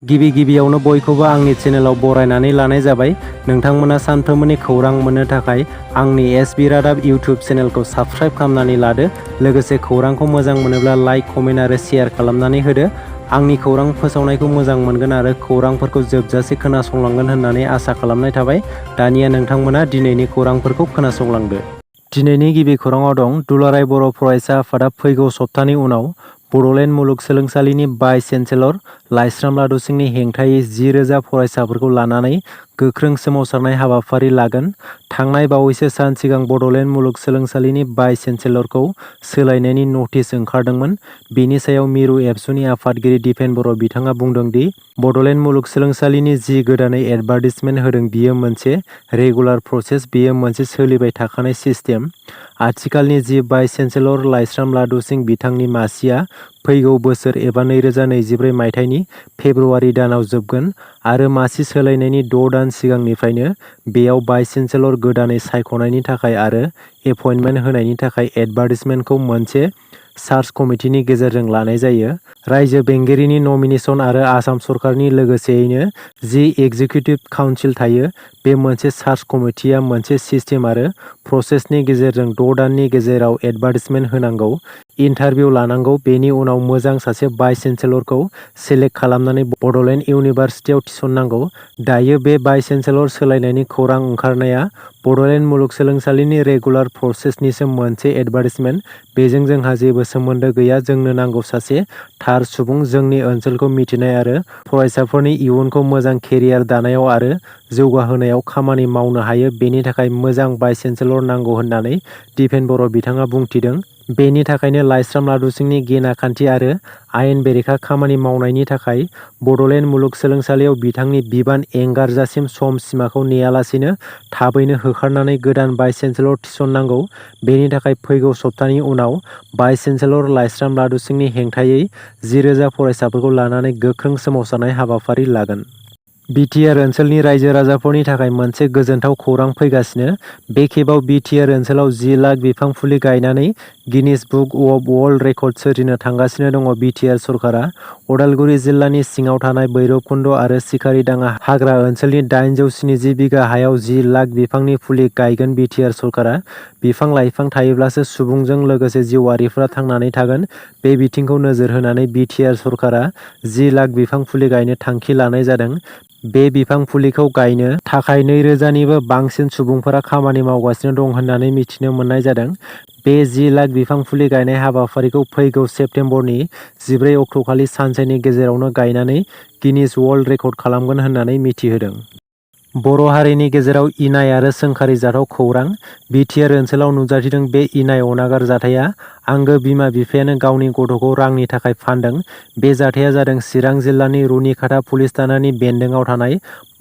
गिबियावनो बयखौबो आंनि चेनेलाव बरायनानै लानाय जाबाय। नोंथांमोना सानफ्रोमबोनि खौरां मोननो थाखाय आंनि एसबि रादाब इउटिउब चेनेलखौ साबस्क्राइब खालामनानै लादो। लोगोसे खौरांखौ मोजां मोनोब्ला लाइक, कमेन्ट आरो शेयार खालामनानै होदो। आंनि खौरां फोसावनायखौ मोजां मोनगोन आरो खौरांफोरखौ जोबजासे खोनासंलांगोन होननानै आसा खालामनाय थाबाय। दानिया नोंथांमोना दिनैनि खौरांफोरखौ खोनासंलांदो। दिनैनि गिबि खौराङाव दं दुलाराय बर' फरायसा आफादा फैगौ सप्तानि उनाव बड'लेण्ड मुलुगसोलोंसालिनि भाइस चेन्सेलर लाइस्राम लादु सिंनि हेंथायै 10,000 फरायसाफोरखौ लानानै गोख्रों सोमावसारनाय हाबाफारि लागोन। थांनाय बावैसो सान सिगां बड'लेण्ड मुलुगसोलोंसालिनि भाइस चेन्सेलरखौ सोलायनायनि नटिस ओंखारदोंमोन। बेनि सायाव मिरु एबसुनि आफादगिरि दिपेन बर' बिथाङा बुंदों दि बड'लेण्ड मुलुगसोलोंसालिनि जि गोदानै एडभार्टिसमेन्ट होदों बियो मोनसे रेगुलार प्रसेस, बेयो मोनसे सोलिबाय थाखानाय सिस्टेम। आथिखालनि जि भाइस चेन्सेलर लाइस्राम लादु सिं बिथांनि मासिआ फैगौ बोसोर एबा 2024 मायथाइनि फेब्रुवारि दानाव जोबगोन आरो मासि सोलायनायनि 6 दान सिगांनिफ्रायनो बेयाव भाइस चेन्सेलर गोदानै सायख'नायनि थाखाय आरो एपइन्टमेन्ट होनायनि थाखाय एडभार्टिसमेन्टखौ मोनसे सार्च कमिटिनि गेजेरजों लानाय जायो। रायजो बेंगिरिनि नमिनेसन आरो आसाम सरकारनि लोगोसेयैनो जि एग्जिकिउटिभ काउन्सिल थायो। बे मोनसे सार्च कमिटिआ मोनसे सिस्टेम आरो प्रसेसनि गेजेरजों 6 दाननि गेजेराव एडभार्टिसमेन्ट होनांगौ, इन्टारभिउ लानांगौ, बेनि उनाव मोजां सासे भाइस चेन्सेलरखौ सेलेक्ट खालामनानै बड'लेण्ड इउनिभारसिटियाव थिसननांगौ। दायो बे भाइस चेन्सेलर सोलायनायनि खौरां ओंखारनाया बड'लेण्ड मुलुगसोलोंसालिनि रेगुलार प्रसेसनिसो मोनसे एडभार्टिसमेन्ट। बेजों जोंहा जेबो सोमोन्दो गैया। जोंनो नांगौ सासे थार सुबुं, जोंनि ओनसोलखौ मिथिनाय आरो फरायसाफोरनि इयुनखौ मोजां केरियार दानायाव आरो जौगाहोनायाव खामानि मावनो हायो। बेनि थाखाय मोजां भाइस चेन्सेलर नांगौ होननानै दिपेन बर' बिथाङा बुंथिदों। बेनि थाखायनो लाइस्राम लादु सिंनि गेना खान्थि आरो आयेन बेरेखा खामानि मावनायनि थाखाय बड'लेण्ड मुलुगसोलोंसालियाव बिथांनि बिबान एंगारजासिम सम सिमाखौ नेयालासेनो थाबैनो होखारनानै गोदान भाइस चेन्सेलर थिसननांगौ। बेनि थाखाय फैगौ सप्तानि उनाव भाइस चेन्सेलर लाइस्राम लादु सिंनि हेंथायै 10,000 फरायसाफोरखौ लानानै गोख्रों सोमावसारनाय हाबाफारि लागोन। BTR ओनसोलनि रायजो राजाफोरनि थाखाय मोनसे गोजोनथाव खौरां फैगासिनो। बे खेबाव BTR ओनसोलाव 10 लाख बिफां फुलि गायनानै Guinness book of world record सोरजिनो थांगासिनो दङ। BTR सरकारा उदालगुरि जिल्लानि सिङाव थानाय भैरबकुन्द आरो सिखारिडाङा हाग्रा ओनसोलनि 870 बिगा हायाव 10 लाख बिफांनि फुलि गायगोन। BTR सरकारा बिफां-लाइफां थायोब्लासो सुबुंजों लोगोसे जिउआरिफोरा थांनानै थागोन। बे बिथिंखौ नोजोर होनानै BTR सरकारा 10 लाख बिफां फुलि गायनो थांखि लानाय जादों। बे बिफां फुलिखौ गायनो थाखाय 2,000 निबो बांसिन सुबुंफोरा खामानि मावगासिनो दं होननानै मिथिनो मोननाय जादों। बे 10 लाख बिफां फुलि गायनाय हाबाफारिखौ फैगौ सेप्तेम्बरनि 14 अक्ट'खालि सानसेनि गेजेरावनो गायनानै गिनिस वर्ल्ड रेकर्ड खालामगोन होननानै मिथिहोदों। बर' हारिनि गेजेराव इनाय आरो सोंखारिजाथाव खौरां। BTR ओनसोलाव नुजाथिदों। बे इनाय अनागार जाथाया आंगो बिमा बिफायानो गावनि गथ'खौ रांनि थाखाय फानदों। बे जाथाया जादों चिरां जिल्लानि रुनिखाता पुलिस थानानि बेन्दोंआव थानाय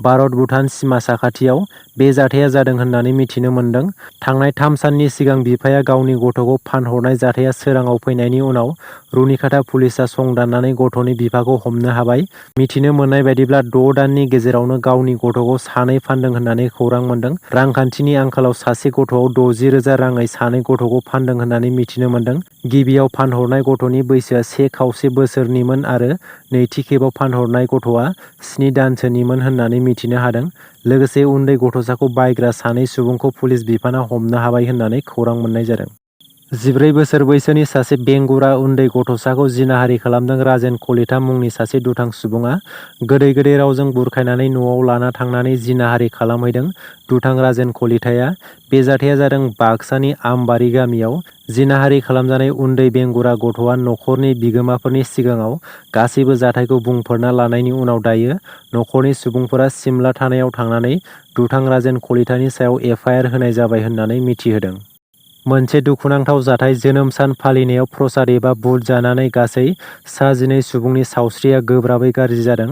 भारत-भुटान सिमा साखाथियाव। बे जाथाया जादों होननानै मिथिनो मोन्दों। थांनाय 3 साननि सिगां बिफाया गावनि गथ'खौ फानहरनाय जाथाया सोराङाव फैनायनि उनाव रुनिखाता पुलिसआ संदाननानै गथ'नि बिफाखौ हमनो हाबाय। मिथिनो मोननाय बायदिब्ला 6 दाननि गेजेरावनो गावनि गथ'खौ सानै फानदों होननानै खौरां मोन्दों। रांखान्थिनि आंखालाव सासे गथ'आव 60,000 राङै सानै गथ'खौ फानदों होननानै मिथिनो मोन्दों। गिबियाव फानहरनाय गथ'नि बैसोआ 1 बोसोरनिमोन आरो नैथि खेबाव फानहरनाय गथ'आ 7 दानसोनिमोन होननानै मिथिनो हादों। लोगोसे उन्दै गथ'साखौ बायग्रा सानै सुबुंखौ पुलिस बिफाना हमनो हाबाय होननानै खौरां मोननाय जादों। 14 बोसोर बैसोनि सासे बेंगुरा उन्दै गथ'साखौ जिनाहारि खालामदों। राजेन कलिता मुंनि सासे दुथां सुबुङा गोदै गोदै रावजों बुरखायनानै न'आव लाना थांनानै जिनाहारि खालामहैदों। दुथां राजेन कलिताया। बे जाथाया जादों बाक्सानि आमबारि गामियाव। जिनाहारि खालामजानाय उन्दै बेंगुरा गथ'आ नखरनि बिगोमाफोरनि सिगाङाव गासैबो जाथायखौ बुंफोरना लानायनि उनाव दायो नखरनि सुबुंफोरा सिमला थानायाव थांनानै दुथां राजेन कलितानि सायाव FIR होनाय जाबाय होननानै मिथिहोदों। मोनसे दुखुनांथाव जाथाय। जोनोम सान फालिनायाव प्रसाद एबा बुट जानानै गासै सा 12 सुबुंनि सावस्रिया गोब्राबै गाज्रि जादों।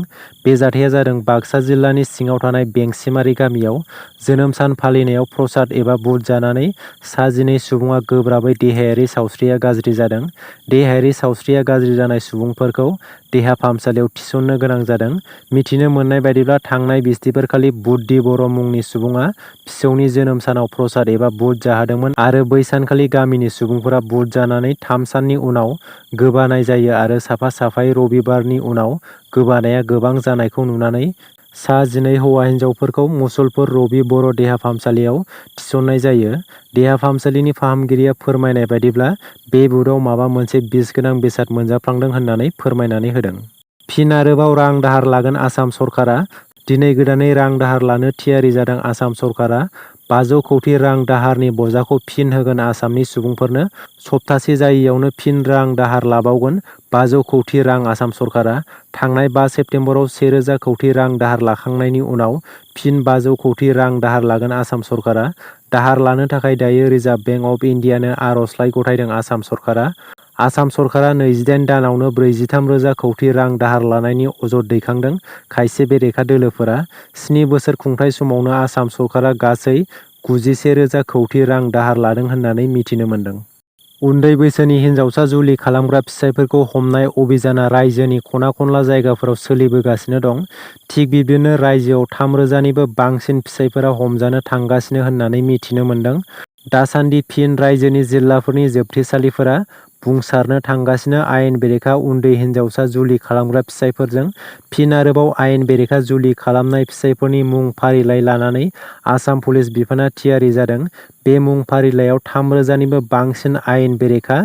बे जाथाया जादों बाक्सा जिल्लानि सिङाव थानाय बेंसिमारि गामियाव। जोनोम सान फालिनायाव प्रसाद एबा बुट जानानै सा 12 सुबुङा गोब्राबै देहायारि सावस्रिया गाज्रि जादों। देहायारि सावस्रिया गाज्रि जानाय सुबुंफोरखौ देहा फाहामसालियाव थिसननो गोनां जादों। मिथिनो मोननाय बायदिब्ला थांनाय बिस्थिबारखालि बुद्धि बर' मुंनि सुबुङा फिसौनि जोनोम सानाव प्रसाद एबा बुट जाहोदोंमोन आरो बै सानखालि गामिनि सुबुंफोरा बुट जानानै 3 साननि उनाव गोबानाय जायो आरो साफा साफायै रबिबारनि उनाव गोबानाया गोबां जानायखौ नुनानै सा 12 हौवा हिन्जावफोरखौ मुसलपुर रबि बर' देहा फाहामसालियाव थिसननाय जायो। देहा फाहामसालिनि फाहामगिरिया फोरमायनाय बायदिब्ला बे बुटआव माबा मोनसे बिस गोनां बेसाद मोनजाफ्लांदों होननानै फोरमायनानै होदों। फिन आरोबाव रां दाहार लागोन आसाम सरकारा। दिनै गोदानै रां दाहार लानो थियारि जादों आसाम सरकारा। 500 कौटि रां दाहारनि बजाखौ फिन होगोन आसामनि सुबुंफोरनो। सप्तासे जायैयावनो फिन रां दाहार लाबावगोन 500 कौटि रां आसाम सरकारा। थांनाय 5 सेप्तेम्बराव 1000 कौटि रां दाहार लाखांनायनि उनाव फिन 500 कौटि रां दाहार लागोन आसाम सरकारा। दाहार लानो थाखाय दायो रिजार्भ बेंक अफ इन्डियानो आर'जलाइ गथायदों आसाम सरकारा। आसाम सरकारा 28 दानावनो 43,000 कौटि रां दाहार लानायनि अजद दैखांदों खायसे बेरेखा दोलोफोरा। 7 बोसोर खुंथाय समावनो आसाम सरकारा गासै 91,000 कौटि रां दाहार लादों होननानै मिथिनो मोन्दों। उन्दै बैसोनि हिन्जावसा जुलि खालामग्रा फिसायफोरखौ हमनाय अभियाना रायजोनि खना खनला जायगाफोराव सोलिबोगासिनो दं। थिग बिब्दिनो रायजोआव 3,000निबो बांसिन फिसायफोरा हमजानो थांगासिनो होननानै मिथिनो मोन्दों। दासान्दि फिन रायजोनि जिल्लाफोरनि जोबथेसालिफोरा बुंसारनो थांगासिनो आयेन बेरेखा उन्दै हिन्जावसा जुलि खालामग्रा फिसायफोरजों। फिन आरोबाव आयेन बेरेखा जुलि खालामनाय फिसायफोरनि मुं फारिलाइ लानानै आसाम पुलिस बिफाना थियारि जादों। बे मुं फारिलाइयाव 3,000निबो बांसिन आयेन बेरेखा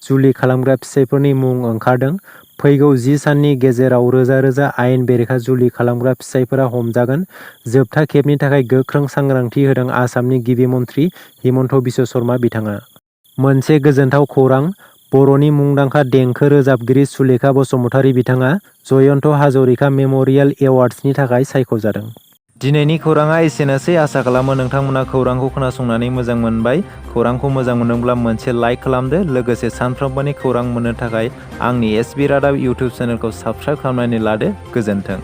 जुलि खालामग्रा फिसायफोरनि मुं ओंखारदों। फैगौ 10 साननि गेजेराव रोजा रोजा आयेन बेरेखा जुलि खालामग्रा फिसायफोरा हमजागोन। जोबथा खेबनि थाखाय गोख्रों सांग्रांथि होदों आसामनि गिबि मन्थ्रि हिमन्त बिश्व शर्मा बिथाङा। मोनसे गोजोनथाव खौरां। बर'नि मुंदांखा देंखो रोजाबगिरि सुलेखा बसुमतारी बिथाङा जयन्त हाजरिका मेम'रियेल एवार्ड्सनि थाखाय सायख'जादों। दिनैनि खौराङा एसेनोसै। आसा खालामो नोंथांमोना खौरांखौ खोनासंनानै मोजां मोनबाय। खौरांखौ मोजां मोनदोंब्ला मोनसे लाइक खालामदो। लोगोसे सानफ्रोमबोनि खौरां मोननो थाखाय आंनि एसबि रादाब इउटुब चेनेलखौ साबस्क्राइब खालामनानै लादो। गोजोन्थों।